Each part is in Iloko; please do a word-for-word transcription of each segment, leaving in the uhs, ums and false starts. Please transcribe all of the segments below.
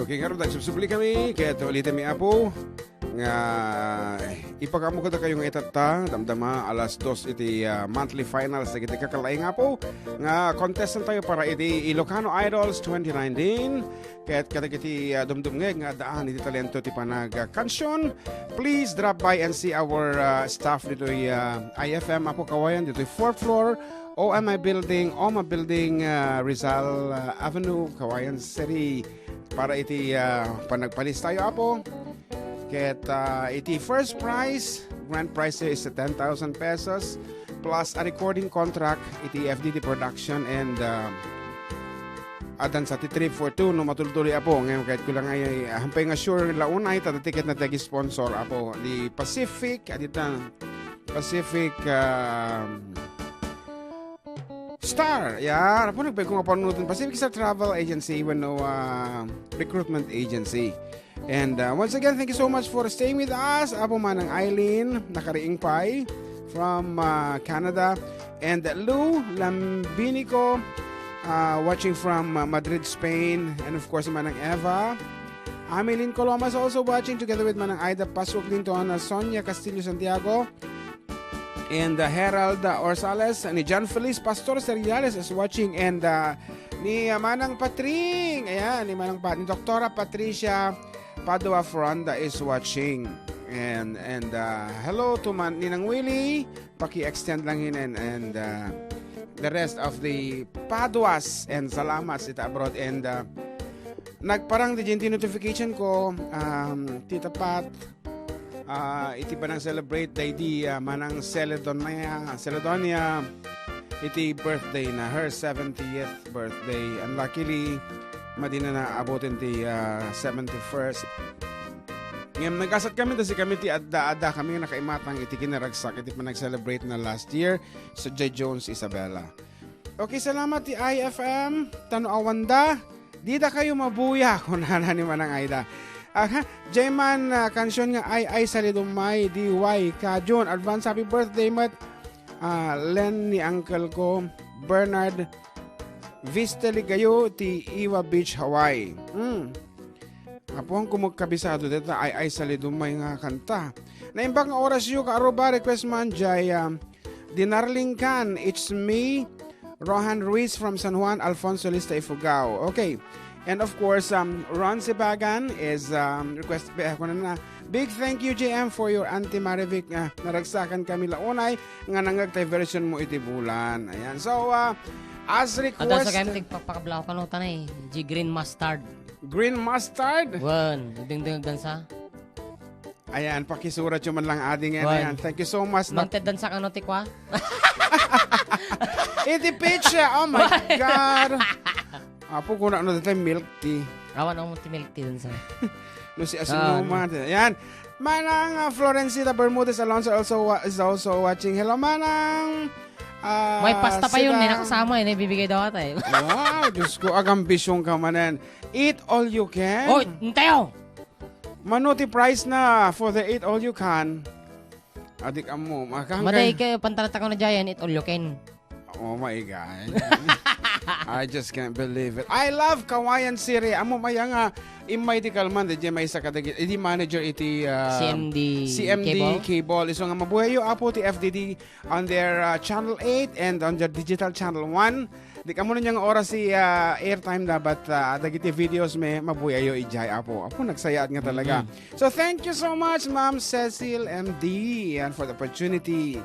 Okay, ngarud, agsubsubli kami, ket ulitem mi, Apo, nga ipakaammo kadakayo nga itatta, damdama, alas dos iti, ah, monthly finals dagiti kakalaing, Apo, nga contestant tayo para iti Ilocano Idols twenty nineteen. Ket kadagiti, ah, dumdumngeg nga addaan iti talento ti panag, ah, kansion, please drop by and see our, ah, staff ditoy, ah, I F M, Apo, Kawayan, ditoy fourth floor, O M I Building, O M I Building, ah, Rizal, ah, Avenue, Kawayan City. Para iti, ah, panagpalis tayo, Apo. Ket, ah, iti first prize, grand prize is ten thousand pesos plus a recording contract iti F D T Production and, ah, addan sa ti trip for two no matultuloy, Apo. Ngayon, kahit ko lang ay, ah, hampay nga sure la unay, ta ticket na tagi sponsor, Apo. Di Pacific, adita Pacific, ah, Star, yeah. Apo, nagpay ko nga panunutan. Pacific Star Travel Agency, wenno, ah, Recruitment Agency. And, uh, once again, thank you so much for staying with us. Apo, Manang Eileen, nakariing pay from, uh, Canada. And Lou Lambinico, uh, watching from, uh, Madrid, Spain. And of course, Manang Eva. Ameline Coloma is also watching together with Manang Aida Pasua Clinton, uh, Sonia Castillo Santiago, and, uh, Herald, uh, Orsales, ni John Feliz Pastor Seriales is watching, and, uh, ni, uh, Manang Patring, ayan, ni Manang Pa-, ni Doktora Patricia Padua Fronda is watching. And, and, uh, hello to Man-, Ninang Willie, paki-extend lang yun, and, and, uh, the rest of the Paduas and Salamat ita abroad. And, uh, nagparang di notification ko, um, Tita Pat, ah, iti panang-celebrate daydi, ah, Manang Celedonia, Celedonia, iti birthday na, her seventieth birthday. And luckily, madina naabuten ti, ah, seventy-first. Ngem nagasat kami, ta sikami ti adda-adda kami nga nakaimatang iti kinaragsak iti panag-celebrate na last year, so J. Jones Isabela. Okay, salamat ti I F M. Tano awanda. Dida kayo mabuya, kunana ni Manang Aida. Aha, Jayman, ah, kansion nga Ay Ay Salidummay, D Y, Kajun. Advance happy birthday met, ah, Len ni uncle ko, Bernard Visteligayo, ti Iwa Beach, Hawaii. Mm. Apo, ang kumagkabisado deta Ay Ay Salidummay nga kanta. Naimbag nga oras yu, kaaruba, request man, jay, ah, Dinarling Can, it's me, Rohan Ruiz from San Juan, Alfonso Lista, Ifugao. Okay. And of course, um, Ron Sibagan is, um, request, eh, ako na na. Big thank you, J M, for your Auntie Marivic. Ah, naragsakan kami launay nga nangagtay version mo iti bulan. Ayan. So, ah, as Adda request, sa kami tigpapakablaw kano tanay, G green mustard. Green mustard? Wen, dingding dansa. Ayan, pakisurat yung man lang ading yan. Wen. Ayan. Thank you so much. Mangted dansa kano ti kwa? Iti peach, ah. Oh my God. Apo, kuna ano dito milk tea. Awan ang ti milk tea dansa. No, si asin Ah, no, ano? Man. Ayan. Manang, ah, Florencita Bermudez Alonso also wa-, is also watching. Hello, Manang. Ah, May pasta pa yun, sida- eh, nakasama, eh, naibibigay daw ata, eh. Wow, Diyos ko, agambisyon ka manen. Eat all you can. Oh, ntayo! Mano ti price na for the eat all you can? Adik ammo, makangkay. Maday kayo, pantalata ko na dyan, eat all you can. Oh my God. I just can't believe it. I love Kawayan City. Amo maya nga, immay di kalman, di may isa kadagit. Idi manager iti, ah, C M D C M D cable? Cable. Isu nga mabuhay yo, apo ti F D D on their, ah, channel eight and on their digital channel one. Di kamo nga oras ti, ah, airtime da, but, ah, dagiti videos met, mabuhay yo, ijay, apo. Apo, nagsayaat nga talaga. Mm-hmm. So, thank you so much, Ma'am Cecil M D, and for the opportunity.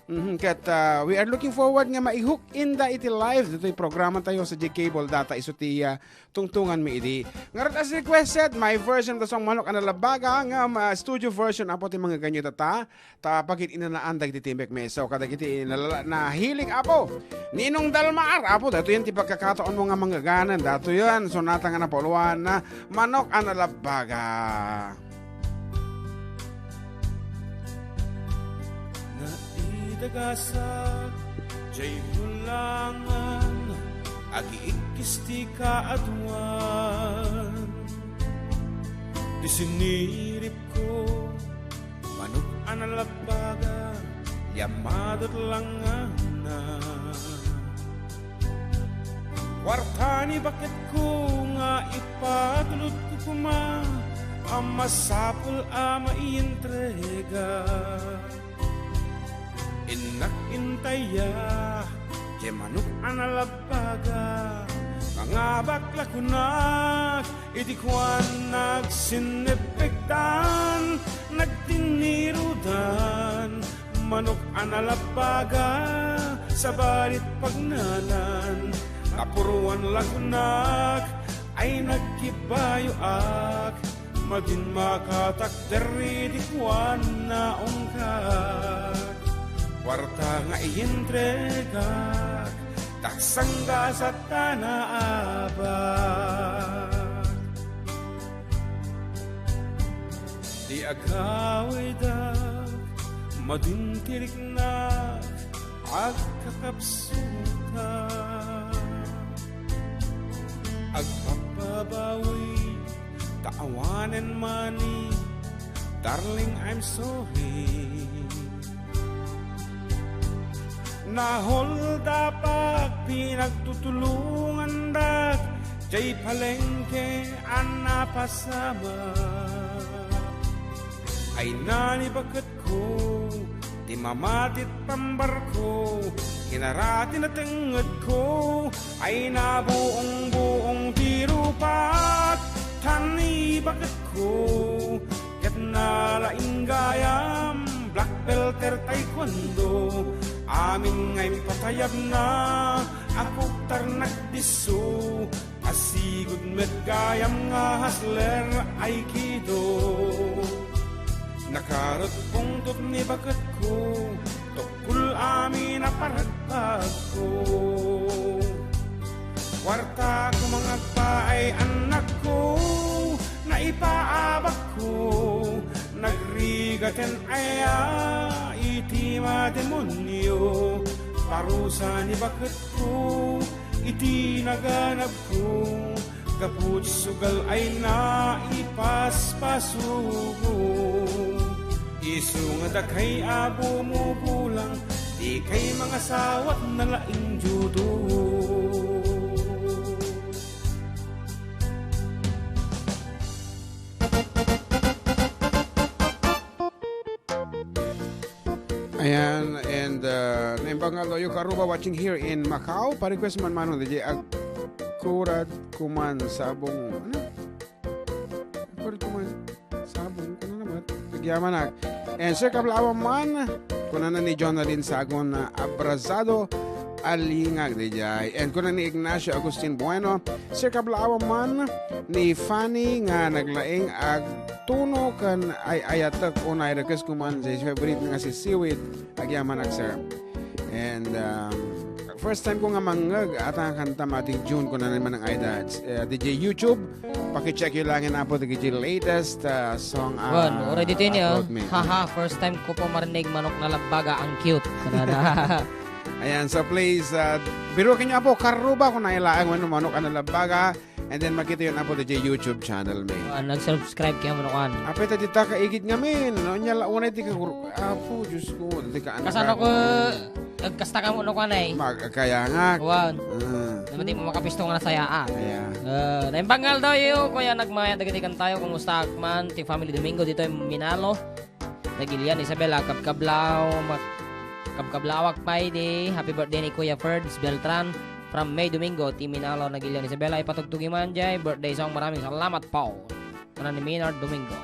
Mhm, ket, ah, we are looking forward nga maihook inda iti live ditoy programa tayo sa G Cable Data isu ti, ah, tungtungan mi idi. Ngarud, as requested, my version of the song Manok a Nalabbaga nga, ah, studio version, apo, ti mangganyo data, ta pagid-inanaan dagiti timek mi. So, kadagiti nalala-, nahiling, apo, Ninong Dalmar, apo, datoy ti pagkakataon mo nga manggaganan, datoy sonata nga napauluan na Manok a Nalabbaga. Naidagasak jay bulangan, agiikkis ti kaaduan. Ti siniripko, manok a nalabbaga, liammadet langana. Kuarta ni baketko nga ipatulodko koma a masapul a maientrega. Innak intaya, diay manok a nalabbaga, mangabak la kunak, idi kuan nagsinnebbegtan, nagtinnirudan, manok a nalabbaga, sabali pagnanan, napuruan la kunak, ay nagkibayoak, madin makatakder idi kuan naungkak. Kuarta nga ientregak, taksangga sa tana abak. Ti agawidak, madin ti riknak, agkakapsutak. Agpapabawik, ta awanen money, darling, I'm sorry. Naholdapak, pinagtutulongandak, diay palengke a napasamak. Ay na ni baketko, ti mamatit pambarko, kinara ti natengngedko, ay nabuong-buong ti rupak, tan ni baketko, ket nalaing gayam, black belt, taekwondo, amin nga impatayabna, akuktar nagdisso, asigud met gayam nga hustler, aikido. Nakarut pungtot ni baketko, tukol amin a paragpagko. Kuarta ko mangagpaay annakko, naipaabakko, nagrigaten aya iti mademonio, parusa ni baketko, iti naganabko, gapu ti sugal ay naipaspasuko. Isu nga dakay a bumubulang, dikay mangasawat nalaing judo. Ayan, and, uh, naimbag nga aldaw, Karuba watching here in Macau. Pa-request man manong D J, agkurad kuman sabong, ano? Agkurad kuman sabong, ano naman? Agyamanak. And Sir Kablawan man, kunana ni Jonalyn Sagon na abrazado, alingag, D J. And kuna ni Ignacio Agustin Bueno, Sir Kablawan man, ni Fanny nga naglaing agtuno ken ay-ayatek unay request kuman, diay favorite nga sisiwit, agyamanak, sir. And, um, first time ko nga mangngeg ata nga kanta, Mating June, kuna ni Manang Aida, uh, D J YouTube, paki-check yo lang yan, Apo, dagiti latest, uh, song, uh, Wan, already to yun, eh, oh. Upload mi. Haha, first time ko po marinig manok na labbaga, ang cute. Kunana. Ayan, so please, uh, biruken yo, Apo, Karuba, kuna ilaeng wenno manok a nalabbaga. And then makita yo, Apo, daydiay YouTube channel mi. Ah, nag-subscribe kayo, mano, kuan. Apay, ta dita kaigid ngamin. No, nya la, unay ti kagur-, Apo, Diyos ko, dita ka anak. Kasano ko, agkasta ka mo, no, kuan, ay? Mag-, kaya nga. Kuan. Ah. Naman di mo makapisto nga nasaya, ah. Kaya. Ah, naimbag nga aldaw yo, kuya, nagmaya dagiti kantayo, kumusta man, ti Family Domingo, ditoy Minalo. Nagilian, Isabela, kabkablaw, mak-, kabkablawak pay di happy birthday ni Kuya Ferds Beltran from May Domingo, ti Minalo, nagilian, Isabela, ipatugtugi man jay birthday song. Maraming salamat po. Kuna ni Maynard Domingo.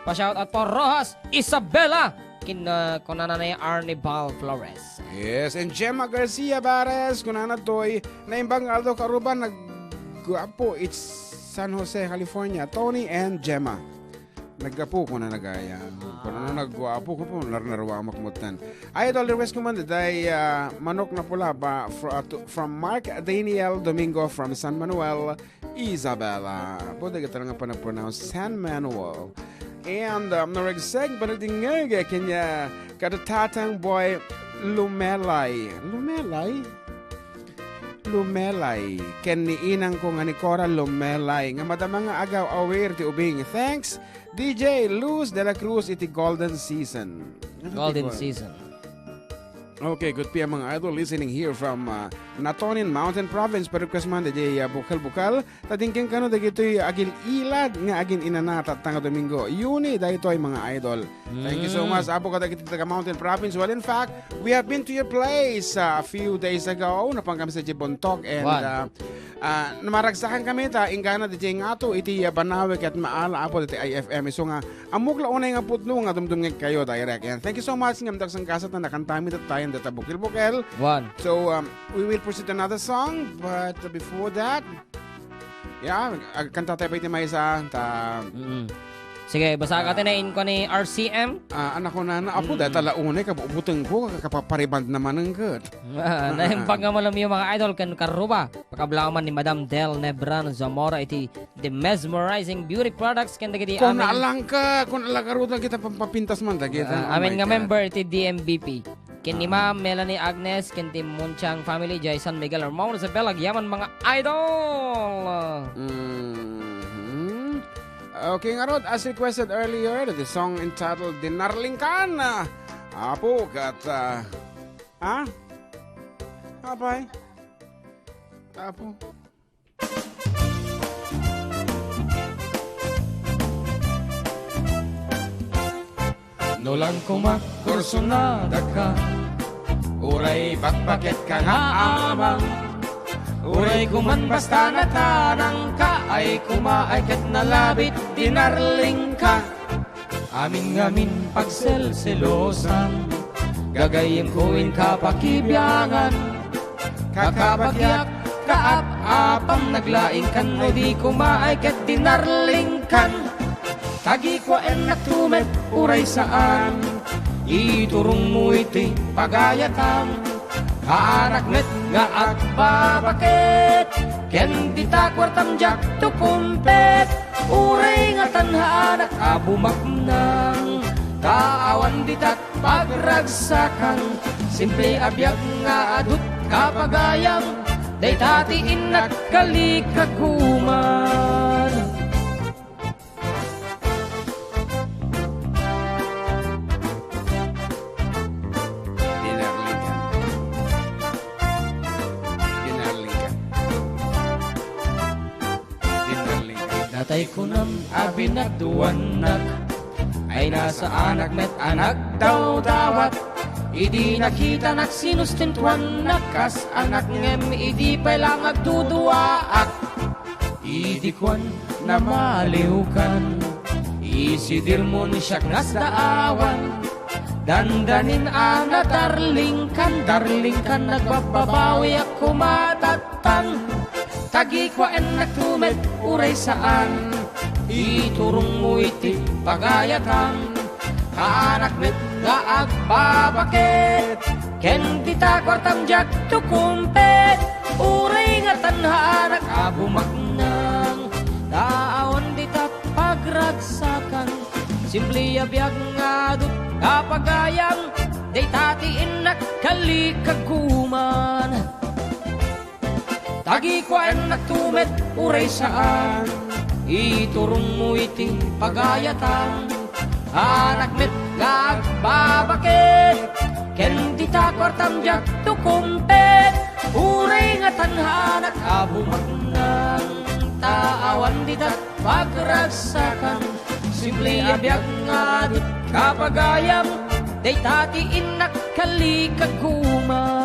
Pa-shoutout po, Rojas Isabela. Kin, uh, kunana ni Arnibal Flores. Yes, and Gemma Garcia Bares, kunana toy, naimbag nga aldaw, Karuba, nagguapo, it's San Jose, California. Tony and Gemma. Naggapu ko na nagaya. Kung ano nagguapo ko po, narnaruamak mo tan. Ay, ito, request ko man, day, ah, manok na pula ba, fr-, ah, to, from Mark Daniel Domingo from San Manuel, Isabela. Pwede ka talaga pa na-pronounce San Manuel. And, um, naregseg, panagdingeg, kanya, kada Tatang Boy Lumelay. Lumelay? Lumelay. Ken ni inang ko nga ni Cora Lumelay. Nga madama nga agaw aware ti ubing. Thanks, D J Luz de la Cruz iti Golden Season. Ano ti Golden Gol-, Season. Okay, good P M, mga idol, listening here from, uh, Natonin Mountain Province. Pa-request man, D J, uh, Bukal-Bukal. Ta dinggem kano dagitoy agin-ilad nga agin-inana tatta nga Domingo. Yuni daytoy, mga idol. Thank you so Mm. much, Apo, kadagiti taga Mountain Province. Well, in fact, we have been to your place, uh, a few days ago. Napan kami sa Jibontok and, Wan. uh, uh, namaragsakan kami ta inggana D J ngato iti, uh, Banawe ket maala, Apo, diti I F M. Isu nga, ammok la unay nga pudno nga dumdumngeg kayo, direct. And thank you so much ngem dagsang gasat na nakantami tattayen data Bukal-Bukal. Wan. So, um, we will proceed to another song, but before that, yeah, ag-, kanta tayo pa iti maysa, ta Mm. Sige, basta Ah. ka tinayin ko ni R C M. Ah, anak ko na, na, apo, Mm. dahil tala unay, kabubuteng ko, kapapariband naman ang gut. Ah, naimbag nga malamyo, mga idol, kan Karuba. Pakablaman ni Madam Del Nebrano Zamora iti The Mesmerizing Beauty Products, ken dagiti Kung amin naalangka, kung alagarutan kita pampapintas man, dagita Ah, man, amin my nga God. member iti D M B P. Ken ni Ah. Ma'am Melanie Agnes, ken ti Munchang family, jay San Miguel Armon, Isabela, agyaman, mga idol. Mhm. Okay, ngarud, as requested earlier, the song entitled Dinarlingkan. Apo, kat, ah, ha? Apay? Apo. No lang koma kursunada ka, uray bakbaket ka nga amang, uray kuman basta natanang ka, ay koma ay ket nalabit, dinarlingka. Amin ngamin pagselselosan, gagayyem ko inka pakibiangan. Kakabagiak, kaap-apam, naglaingkan no di kumaay ket dinarlingkan. Tagikuaennak tumet uray saan, iturongmo iti pagayatam. Haanak met nga agbabaket, ken dita kuartam diak tukumpet. Uray nga tan haanak a bumaknang, ta awan ditak pagragsakan. Simple a biag nga adut kapagayam, dayta ti innak kalikaguman. Dinarlingkan. Dinarlingkan. Dinarlingkan. Natay kunam a binaduannak, ay nasaanak met a nagdawdawat. Idi nakitanak sinustentuannak kas anak ngem idi pay lang agduduaak. Idi kuan namaliwkan, isidirmon siak nasdaawan. Dandanin a nadarlingkan, darlingkan nagbabbabawiak kumatattan. Tagikuaennak tumet uray saan, iturongmo iti pagayatam. Haanak met nga agbabaket, ken dita kuartam diak tukumpet. Uray nga tan haanak a bumaknang, ta awan dita pagragsakan. Simple a biag nga adut kapagayam, dayta ti innak kalikaguman. Tagikuaennak tumet uray saan, iturongmo iti pagayatam. Anak met nga agbabaket, ken dita kuartam diak tukumpet. Uray nga tan haanak a bumaknang, ta awan dita pagragsakan. Simple a biag nga adut kapagayam, dayta ti innak kalikaguman.